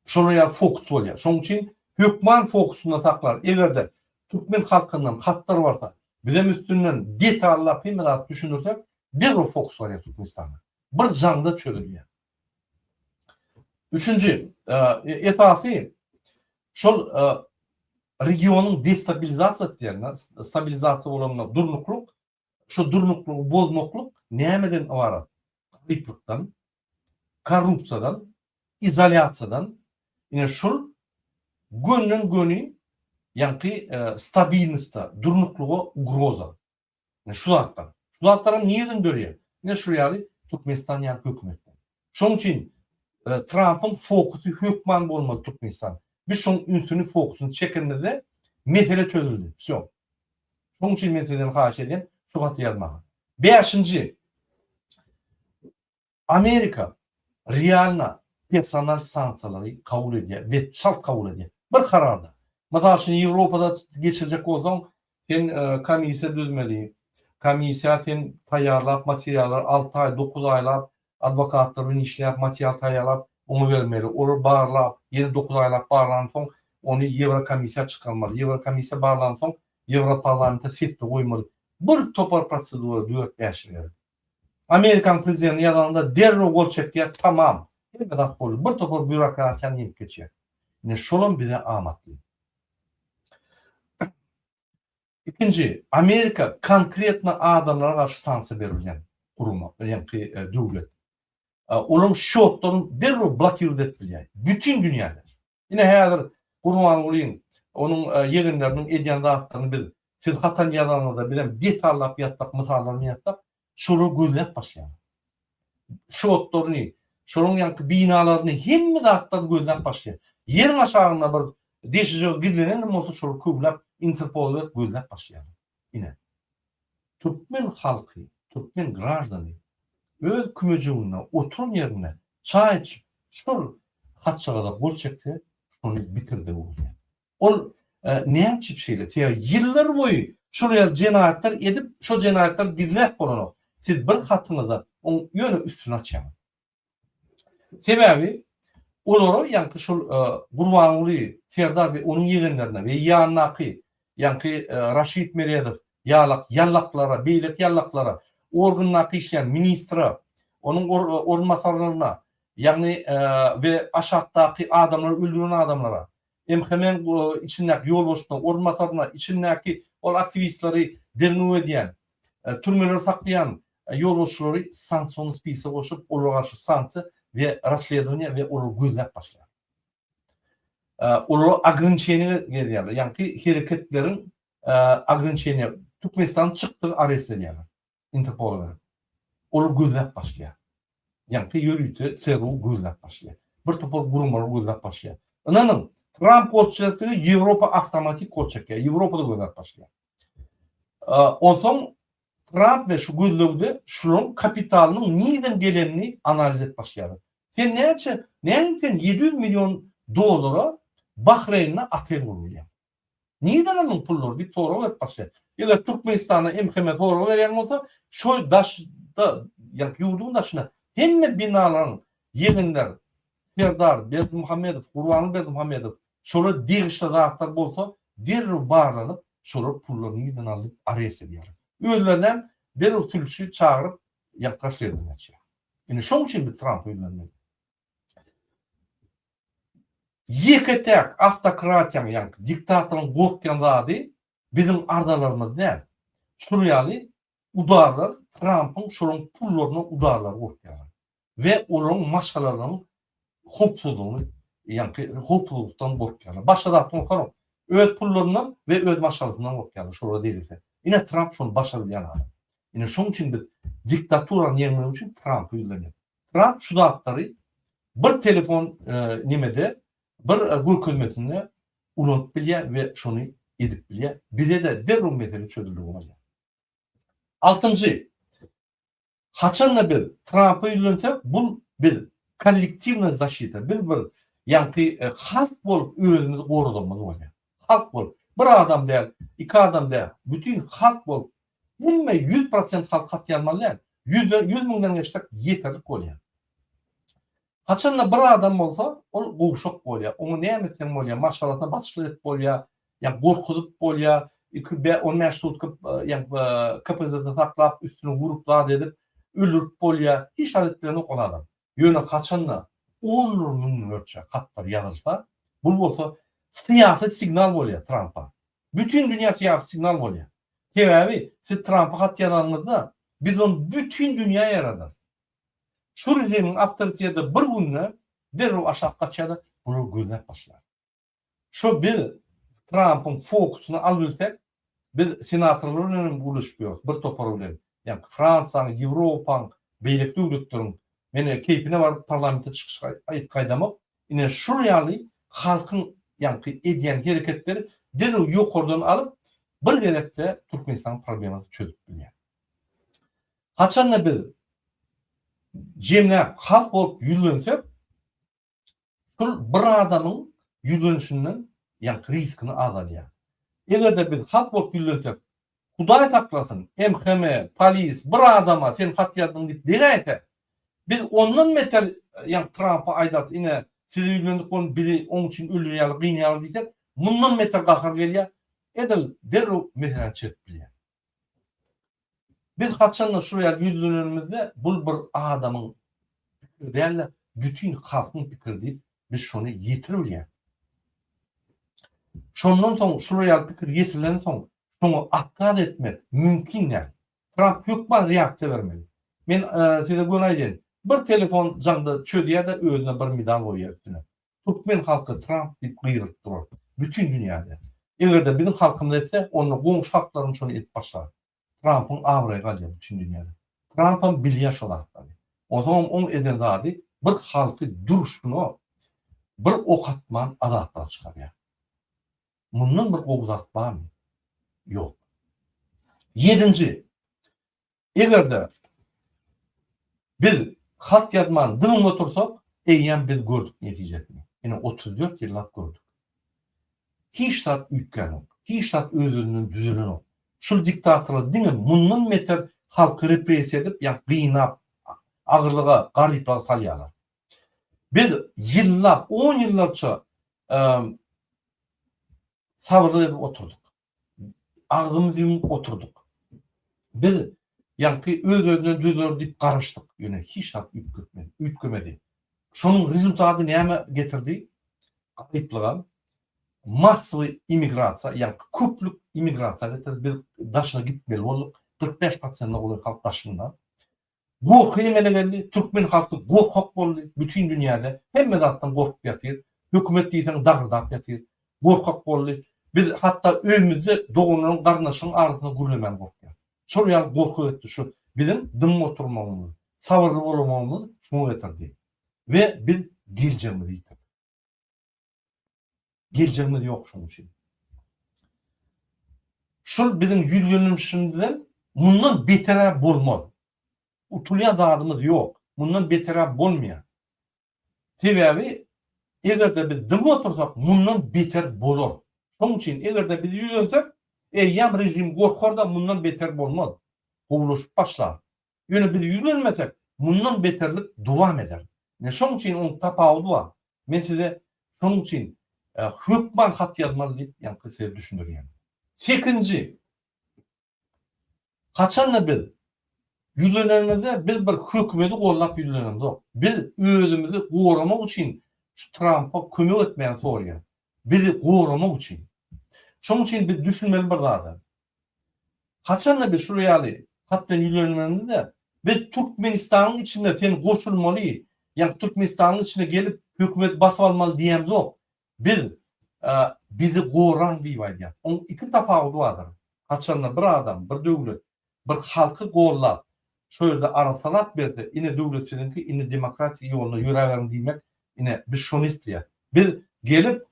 Şolar ýaly fokus bolýar. Şonuň üçin hökman fokusynda saklar. Eger-de türkmen halkyndan hatlar barsa, bizem üstünden detallap hemme zat düşündirsek, derrew fokus barýar Türkmenistana. Bir jaňda çözülýär. Üçünji, esasy şol regionyň destabilizasiýasy diýen, stabilizasiýa bolanda durnuklyk, şu durnuklygy bozmaklyk nämeden ybarat? Garyplykdan, korrupsiýadan, izolýasiýadan, ine şul gönden-göni ýaňky stabilnostda, durnuklyga ugroza. Ine şu zatlar. Şu zatlaram nireden dörýär? Ine şu ýaly Türkmenistan ýaly hökümetden. Şonuň üçin Trampyň fokusy hökman bolmaly Türkmenistan. Biz şoň ünsüni fokusyny çekenimizde mesele çözüldi. Wsýo. Şonuň üçin men sizden haýyş edýän şu haty ýazmaga. Bäşinji Amerika realno personal sanksiýalary kabul edýär we çalt kabul edýär. Bir kararda. Mysal üçin Ýewropada geçirjek bolsaň sen komissiýa düzmeli. Komissiýa sen taýýarlap materiallary 6 aý, 9 aýlap adwokatlar bilen işläp material taýýarlap oňa bermeli. Olar barlap, ýene 9 aýlap barlansoň ony Ýewrokomissiýa çykarmaly. Ýewrokomissiýa barlansoň Ýewroparlamente sesli goýmaly. Bir topar prosedura 4-5 ýyl gerek. Amerikanyň prezidenti ýazanynda derrew gol çekýär, tamam. Hemme zat boldy. Bir topar býurokratiýany ýeňip geçýär. Ine şolam bize amatly. Ikinji, Amerika konkretno adamlara garşy sanksiýa berilýän gurama, ýaňky e, döwlet. E, olaryň şotlaryny derrew blokirowat edip bilýär. Bütin dünýäde. Ine häzir Gurbangulyň, onuň ýegenleriniň edýän zatlaryny biz, siz hatam ýazanyňyzda bizem detallap ýazsak, mysallaryny ýazsak, şolary gözläp başlaýarlar. Şotlaryny, şolaryň ýaňky binalaryny, hemme zatlaryny gözläp başlaýar. Ýeriň aşagynda bir deşijegi gizlenen hem bolsa şolary köwläp, Interpola berip gözläp başlaýarlar. Ine. Türkmen halky, türkmen graždany öz kümejiginde, oturan ýerinde çaý içip, şol hatjagaza gol çekse, şony bitirdi bolýar. Ol näme üçin şeýle? Sebäbi ýyllar boýy şol ýaly jenaýatlar edip, şo jenaýatlary gizläp bolanok. Siz bir hatyňyzda oň ýöne üstüni açýaňyz. Sebäbi olara ýaňky şol Gurbanguly Serdar we onuň ýegenlerine we ýanyndaky ýaňky Raşid Meredow ýalak ýallaklara, beýleki ýallaklara. organyndaky işleýän ministre, onuň orunbasarlaryna, ýagny we aşakdaky adamlary öldüren adamlara, MHM-iň içindäki ýolbaşçysyna, orunbasaryna, içindäki ol aktiwistleri derňew edýän, türmeleri saklaýan ýolbaşçylary sanksionly spisa goşup, olara garşy sanksiýa we rassledowaniýe we olary gözläp başlaýar. Olara ograniçeniýe berýärler, ýagny hereketleriň ograniçeniýe, Türkmenistan çykdygy arest edýärler. Interpola berip. Olar gözläp başlaýar. Ýaňky ýörite CRU gözläp başlaýar. Bir topar guramalar gözläp başlaýar. Ynanyň, Tramp gol çekse Ýewropa awtomatik gol çekýär. Ýewropa-da gözläp başlaýar. Onsoň Tramp we şu gözlegde şularyň kapitalynyň nireden gelenini analiz edip başlaýarlar. Sen näçe, nädip sen 700 million dollara Bahreýnde otel gurulýar? Nireden aldyň pullary diýip sorag berip başlaýar. Eger Türkmenistanda MHM sorag berýän bolsa, şo daşda, ýagny ýurduň daşynda hemme binalaryň ýegenler Serdar Berdimuhamedow, Gurbanguly Berdimuhamedow şolara degişli zatlar bolsa derrew barlanyp, şolar pullary nireden aldy diýip arest edýärler. Özlerinem derrew sülçi çagyryp, ýagny rasledowaniýa açýar. Indi şoň üçin biz Trampa ýüzlenmeli. Ýeke-täk awtokratiýanyň, ýagny diktatoryň gorkýan zady biziň arzalarymyz däl. Şul ýaly udarlar Trampyň şolaryň pullaryna udarlary gorkýarlar. We olaryň maşgalalarynyň howpsuzlygyny, ýagny howpsuzlykdan gorkýarlar. Başga zatdan gorkanok. Öz pullaryndan we öz maşgalasyndan gorkýarlar şolara degilse. Ine Tramp şony başarybilýän adam. Ine şonuň üçin biz diktaturany ýeňmek üçin Trampa ýüzlenýäris. Tramp şu zatlary bir telefon nemede bir görkezmesinde ulanyp bilýär we şony edip bilýär. Bize-de derrew mesele çözüldigi bolýar. Altynjy, haçanda biz Trampa ýüzlensek, bul biz kollektiwna zaşita, biz bir ýaňky halk bolup özümizi goradygymyz bolýar. Halk bolup, bir adam däl, iki adam däl, bütin halk bolup Hemme 100% halk hat ýazmaly däl. Ýüzden, ýüz müňden geçsek ýeterlik bolýar. Haçanda bir adam bolsa, ol gowşak bolýar. Oňa näme etseň bolýar, maşgalasyna basçylyk edip bolýar, ýa gorkuzyp bolýar, iki, bä, on bäş sutka, ýa KPZ-de saklap, üstüne urup zat edip, öldürip bolýar. Hiç zat edip bilenok ol adam. Ýöne haçanda onlar müňlerçe hatlar ýazylsa, bul bolsa syýasy signal bolýar Trampa. Bütin dünýä syýasy signal bolýar. Sebäbi siz Trampa hat ýazanyňyzda biz ony bütin dünýä ýaradarys. Şu režimiň awtoriteti bir günde derrew aşak gaçýar-da, bular gözläp başlar. Şo biz Trampyň fokusyny alybilsek, biz senatorlar bilen hem gürleşip ýörüs, bir topar bilen. Ýagny Fransiýanyň, Ýewropaň, beýleki döwletleriň men keýpine baryp parlamentde çykyş aýdyp gaýdamok. Ine şul ýaly halkyň ýaňky edýän hereketleri derrew ýokardan alyp bir gezekde Türkmenistanyň problemasyny çözüp bilýär. Haçanda biz jemläp halk bolup ýüzlensek şul bir adamyň ýüzlenişinden ýaňky riskini azalýar. Egerde biz halk bolup ýüzlensek Hudaý saklasyn, MHM, polis bir adama sen hat ýazdyň diýip degäýse, biz ondan beter ýaňky Trampa aýdarys, ine, size ýüzlendik ony bizi oň üçin öldürýärler, gynýarlar diýsek, mundan beter gahar gelýär, edil derrew meseläni çözüp bilýär. Biz haçanda şul ýaly ýüzlenenimizde bul bir adamyň pikiri däl-de, bütin halkyň pikiri diýip biz şony ýetiribilýäris. Şondan soň şular ýaly pikir ýetirilensoň şoňa otkaz etmek mümkin däl. Tramp hökman reaksiýa bermeli. Men size göni aýdaýyn, bir telefon jaňda çözýär-de özüne bir medal goýýar üstüne. Türkmen halky Tramp diýip gygyryp durar. Bütin dünýäde. Eger-de biziň halkymyz etse, onda goňşy halklaram şony edip başlar. Trampyň abraýy galýar bütin dünýäde. Trampam bilýär şo zatlary. Onsoňam oň eden zady bir halky durşuna bir ok atman azatlyga çykarýar. Mundan bir gowy zat barmy? Ýok. Ýedinji. Eger-de biz hat ýazman dymyp otursak, eýýäm biz gördük netijesini. Ine 34 ýyllap gördük. Hiç zat üýtgänok. Hiç zat öz-özünden düzelenok. Şul diktatorlar diňe mundan beter halky repressiýa edip, ýa gynap, agyrlyga, garyplyga salýarlar. Biz ýyllap, on ýyllarça sabyrlyk edip oturdyk. Agzymyzy ýumup oturdyk. Biz. Ýaňky öz-özünden düzeler diýip garaşdyk. Ýöne hiç zat üýtgetmedi, üýtgemedi. Şonuň rezultady näme getirdi? Garyplyga, massowy immigrasiýa, ýaňky köplük immigrasiýa getirdi. Biz daşyna gitmeli bolduk. 45 prosentine golaý halk daşynda. Gorky emele geldi. Türkmen halky gorkak boldy. Bütin dünýäde hemme zatdan gorkup ýatyr. Hökümet diýseň dagyrdap ýatyr. Gorkak boldy. Biz hatda öýümizde doganlaryň, garyndaşlaryň arasynda gürlemän gorkýas. Şol ýaly gorky etdi şu biziň dymyp oturmagymyz, sabyrly bolmagymyz şuňa getirdi. We biz geljegimizi ýitirdik. Geljegimiz ýok şonuň üçin. Şul biziň ýüzlenişimizden mundan beter-ä bolmaz. Utulýan zadymyz ýok. Mundan beter-ä bolmaýar. Sebäbi eger-de biz dymyp otursak, mundan beter bolar. Şonuň üçin eger-de biz ýüzlensek, eýýäm režim gorkar-da mundan beter bolmaz. Gowulaşyp başlar. Ýöne biz ýüzlenmesek, mundan beterlik dowam eder. Ine şonuň üçin onuň tapawudy bar. Men size şonuň üçin hökman hat ýazmaly diýip ýaňky size düşündirýän. Sekizinji, haçanda biz ýüzlenenimizde biz bir hökümeti gollap ýüzlenemzok. Biz özümizi goramak üçin şu Trampa kömek etmäni soraýas. Bizi goramak üçin. Şonuň üçin biz düşünmeli bir zada. Haçanda biz şular ýaly hat bilen ýüzlenmemizde biz Türkmenistanyň içinde sen goşulmaly, ýagny Türkmenistanyň içine gelip hökümeti basyp almaly diýemzok. Biz bizi goraň diýip aýdýas. Oň iki tapawudy bardyr. Haçanda bir adam, bir döwlet bir halky gollap, şo ýerde arassalap berse, ine döwlet siziňki, indi demokratik ýoluna ýöräberiň diýmek, ine biz şony isleýäs. Biz gelip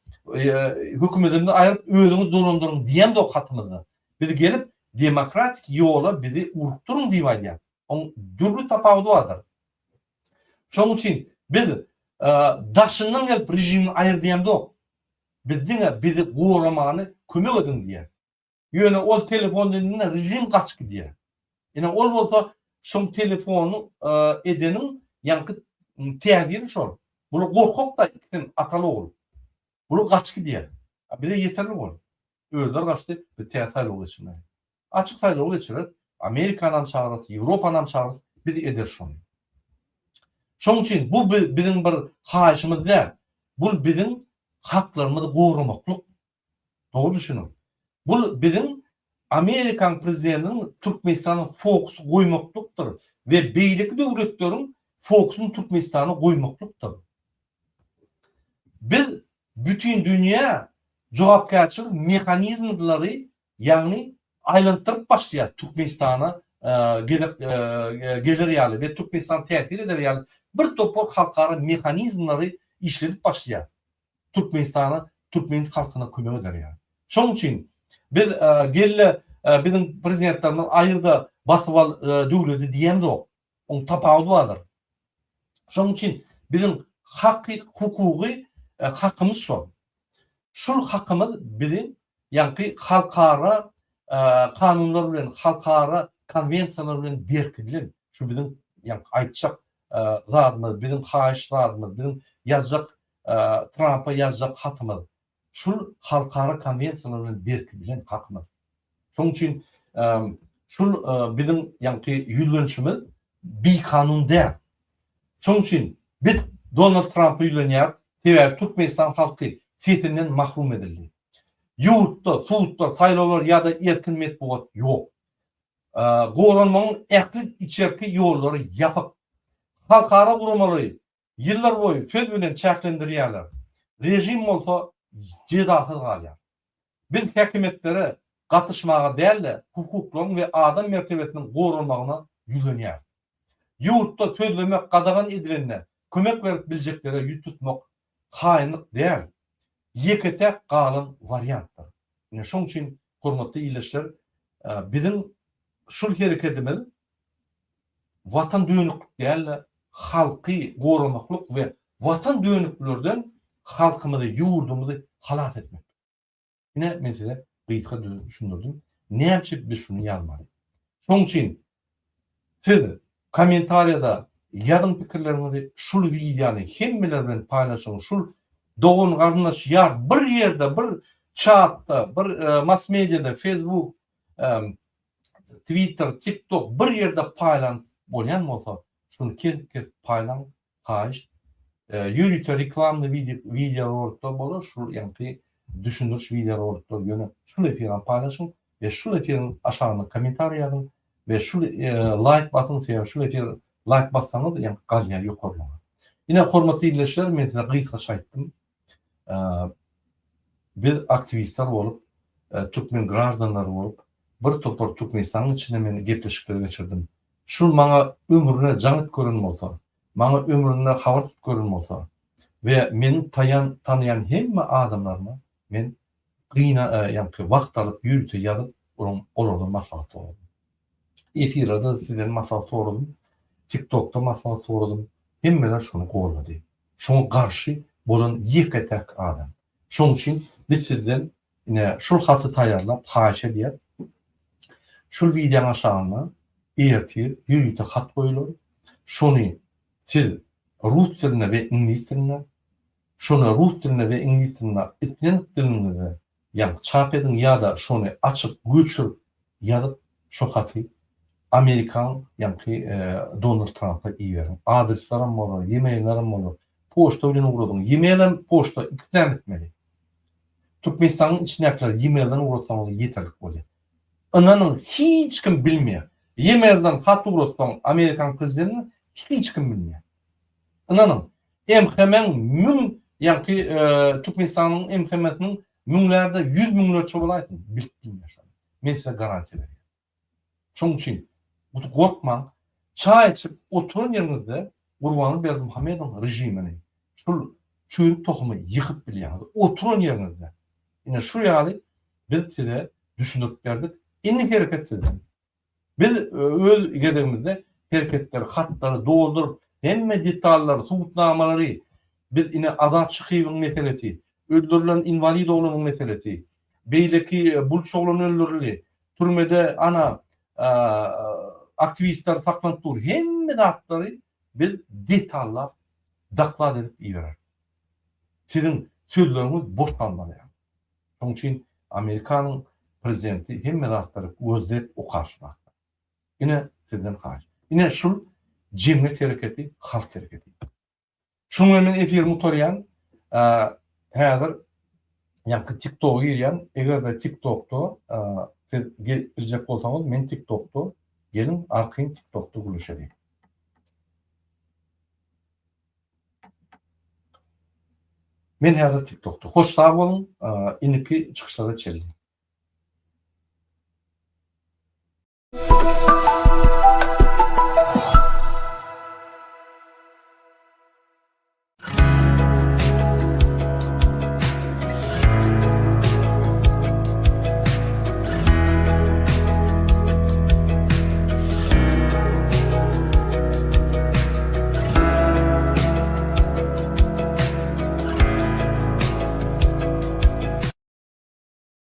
hökümetimizi aýryp özüňiz dolandyryň diýemzok hatymyzda. Biz gelip demokratik ýola bizi urukdyryň diýip aýdýas. Oň dürli tapawudy bardyr. Şonuň üçin biz daşyndan gelip režimi aýyr diýemzok. Biz diňe bizi goramany kömek ediň diýýäs. Ýöne ol telefon edende režim gaçyp gidýär. Ine ol bolsa şoň telefony edeniň ýaňky täsiri şol. Bular gorkak-da ikisem ataly ogul. Bular gaçyp gidýär. Bize ýeterlik ol. Özleri gaçdy, biz täze saýlaw geçirmeli. Açyk saýlaw geçireris. Amerikanam çagyrarys, Ýewropanam çagyrarys, biz ederis şony. Şoň üçin bu biziň bir haýyşymyz däl. Bul biziň haklarymyzy goramaklyk. Dogry düşüniň. Bul biziň Amerikan prezidentiniň Türkmenistana fokusy goýmaklykdyr we beýleki döwletleriň fokusyny Türkmenistana goýmaklykdyr. Biz bütin dünýä jogapkärçilik mehanizmleri ýagny aýlantdyryp başlaýar Türkmenistana gezek geler ýaly we Türkmenistana täsir eder ýaly bir topar halkara mehanizmleri işledip başlaýar. Türkmenistana, türkmen halkyna kömek eder ýaly. Şonuň üçin biz gelle biziň prezidentlerimiz aýyrda basyp al döwleti diýemzok. Oň tapawudy bardyr. Şonuň üçin biziň haky, hukugy hakymyz şol. Şul hakymyz biziň ýaňky halkara kanunlar bilen, halkara konwensiýalar bilen berkidilen. Şu biziň ýaňky aýtjak zadymyz, biziň haýyş zadymyz, biziň ýazjak Trampa ýazjak hatymyz. Şul halkara konwensiýalar bilen berkidilen hakymyz. Şonuň üçin şul biziň ýaňky ýüzlenişimiz bikanun däl. Şonuň üçin biz Donald Trampa ýüzlenýäris, sebäbi Türkmenistan halky sesinden mahrum edildi. Ýurtda sudlar, saýlawlar ýa-da erkin metbugat ýok. Goranmagyň ähli içerki ýollary ýapyk. Halkara guramalary ýyllar boýy söz bilen çäklendirýärler. Režim bolsa jezasyz galýar. Biz häkimiýetlere gatyşmaga däl-de, hukuklaryň we adam mertebesiniň goralmagyna ýüzlenýäris. Ýurtda sözlemek gadagan edilende kömek berip biljeklere ýüz tutmak haýynlyk däl, ýeke-täk galan wariantdyr. Ine şoň üçin hormatly ildeşler biziň şul herekedimiz watan dönüklik däl-de halky goramaklyk we watan dönüklerden halkymyzy, ýurdumyzy halas etmek. Ine men size gysga düşündirdim. Näme üçin biz şuny ýazmaly? Şoň üçin siz kommentariýada ýazyň pikirleriňizi, şul wideony hemmeler bilen paýlaşyň, şul dogan garyndaş ýar bir ýerde bir çatda bir mass mediada Facebook. Twitter, TikTok bir ýerde paýlanyp bolýan bolsa, şuny kesip-kesip paýlaň, haýyşt. Ýörite reklamny wideorolikler bolar, şul ýaňky düşündiriş wideorolikler ýöne şul efirem paýlaşyň we şul efiriň aşagynda kommentariý ýazyň we şul laýk basyň sebäbi şul efir laýk bassaňyz ýaňky galýar ýokarlygyna. Ine hormatly ildeşler men size gysgaça aýtdym. Biz aktiwistler bolup türkmen graždanlary bolup bir topar Türkmenistanyň içinde men gepleşikler geçirdim. Şul maňa ömrüne jaň et gören bolsa, maňa ömründe habar tut gören bolsa we meniň taýan tanaýan hemme adamlaryma men gyna ýaňky wagt alyp ýörite ýazyp olaň olardan maslahat soradym. Efirlerde sizden maslahat soradym, TikTokda maslahat soradym. Hemmeler şony goldady. Şoňa garşy bolan ýeke-täk adam. Şoň üçin biz sizden ine şul haty taýýarlap haýyş edýäs. Şul wideoň aşagynda ertir ýörite hat goýular. Şony siz rus dilinde we iňlis dilinde, şony rus dilinde we iňlis dilinde islendik diliňizde ýa çap ediň ýa-da şony açyp göçürip ýazyp şo haty Amerikan ýaňky Donald Trampa iberiň. Adreslaram bolar, e-maillerem bolar. Poçta bilen ugradyň. E-mailem poçta ikisinem etmeli. Türkmenistanyň içindäkiler e-mailden ugratsaňyz ýeterlik bolýar. Ynanyň hiç kim bilmeýär. E-mailden hat ugratsaň Amerikan prezidentine hiç kim bilmeýär. Ynanyň MHM-iň müň ýaňky Türkmenistanyň MHM-siniň müňlerde ýüz müňlerçe bolaýsyn bilip bilmeýär şony. Men size garantiýa berýän. Şonuň üçin guty gorkmaň. Çaý içip oturan ýeriňizde Gurbanguly Berdimuhamedowyň režimini, şul çüýrük tohumy ýykyp bilýäňiz. Oturan ýeriňizde. Ine şu ýaly biz size düşündirip berdik. Indi hereket sizden. Biz öz gezegimizde hereketleri, hatlary dolduryp, hemme detallary, subutnamalary biz ine Azat Şyhyýewiň meselesi, öldürilen inwalid oglanyň meselesi, beýleki bulç oglan öldürildi, türmede ana aktiwistler saklanyp dur, hemme zatlary biz detallap doklad edip ibereris. Siziň sözleriňiz boş galmaz ýaly. Şonuň üçin Amerikanyň prezidenti hemme zatlary gözläp okar şu zatlary. Ine sizden haýyş. Ine şul jemgyýet hereketi, halk hereketi. Şunuň bilen men efiri gutarýan. Häzir ýaňky TikToka girýän. Eger-de TikTokda siz gelip biljek bolsaňyz, men TikTokda geliň arkaýyn TikTokda gürleşeliň. Men häzir TikTokda. Hoş sag boluň. Indiki çykyşlara çenli.